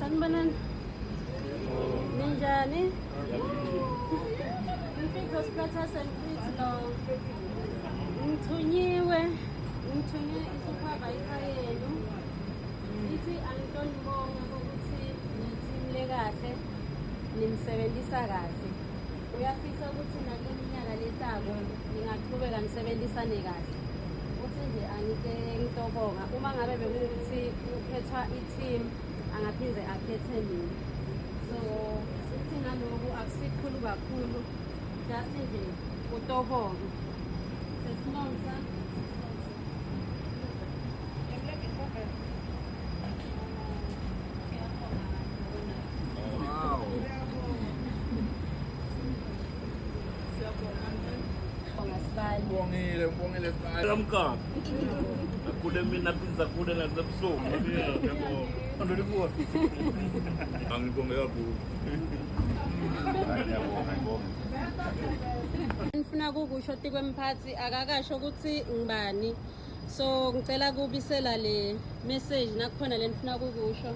Sanibonani. Ninjani? Mfiko Splatters and Fruits lo. Ngithunyiwe, ngithunywe i-supervisor yenu. Ithi angitonibonga ukuthi niteam lekahle, nimsebenzisa kahle. Uyafisa ukuthi nakule minyaka letako ningachubeka nisebenzisane kahle. Uthi nje angike ngitobonga uma ngabe bekuwukuthi kukhethwa i-team angaphinde akhethe mina. So uthi naloku akusikhulu kakhulu just nje utobonga. Sesinomsa. Ngibongile, ngibongile sibali. Kamkami. Nakule mina pizza kule nasebusuku. Ngiyabonga. Andolikuwa. Angibonge kakhulu. Ngiyabonga, ngibonge. Ngifuna kukusho tikwemphathi akakasho ukuthi ngibani. So ngicela kubisela le message nakukhona le nifuna kukusho.